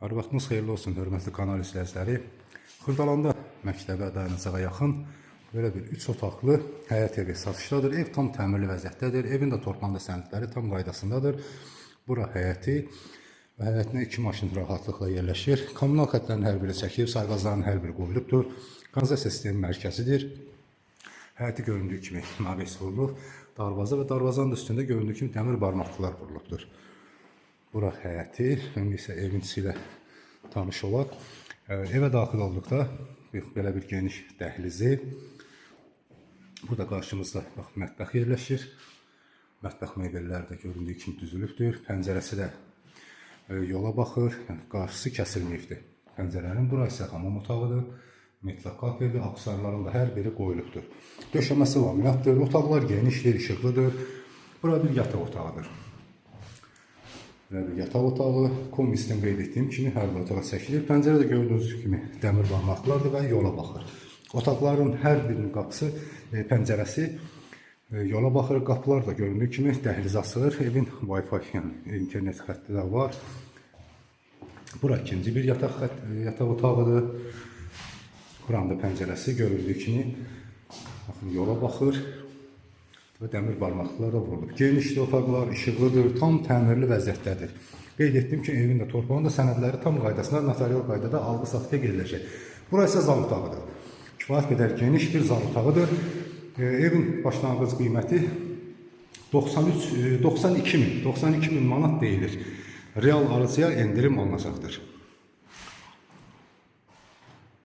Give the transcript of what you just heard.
Hər vaxtınız xeyirli olsun, hörmətli kanal izləyiciləri. Xırdalanda məktəbə dayanacağa yaxın belə bir 3 otaqlı həyət evi satışdadır. Ev tam təmirli vəziyyətdədir. Evin də torpağında sənədləri tam qaydasındadır. Bura həyəti və həyətinə iki maşın rahatlıqla yerləşir. Kommunal xətlərin hər biri çəkilib, sayğacların hər biri qoyulubdur. Kanalizasiya sistemi mərkəzidir. Həyəti göründüyü kimi naves vurulub. Darvaza və darvazanın da üstündə göründüyü kimi dəmir barmaqlılar vurulubdur. Bura həyəti, indi isə evin içi ilə tanış olaq. Evə daxil olduqda belə bir geniş dəhlizi. Burada qarşımızda bax mətbəx yerləşir. Mətbəx mebelləri də göründüyü kimi düzülübdür. Pəncərəsi də yola baxır. Yəni qarşısı kəsilməyibdir. Pəncərənin bura isə hamam otağıdır. Metlaq kafeldir, aksarların da hər biri qoyulubdur. Döşəməsi laminatdır, otaqlar genişdir, işıqlıdır. Bura bir yataq otağıdır. Belə bir yataq otağı, kombi sistem qeyd etdiyim kimi hər bir otağa çəkilir. Pəncərə də gördüyünüz kimi dəmir barmaqlardır və yola baxır. Otaqların hər birinin qapısı, pəncərəsi yola baxır. Qapılar da göründüyü kimi dəhlizə açılır. Evin Wi-Fi, yəni internet xətti də var. Bura ikinci bir yataq otağıdır. Buranın da pəncərəsi görüldüyü kimi baxın yola baxır və dəmir barmaqlılar da vurulub. Genişdir otaqlar, işıqlıdır, tam təmirli vəziyyətdədir. Qeyd etdim ki, evin də torpağın da sənədləri tam qaydasında notarial qaydada alqı-satqıya gediləcək. Bura isə zal otağıdır. Kifayət qədər geniş bir zal otağıdır. Evin başlanğıc qiyməti 93 92 min, 92 min manat deyilir. Real alıcıya endirim olunacaqdır.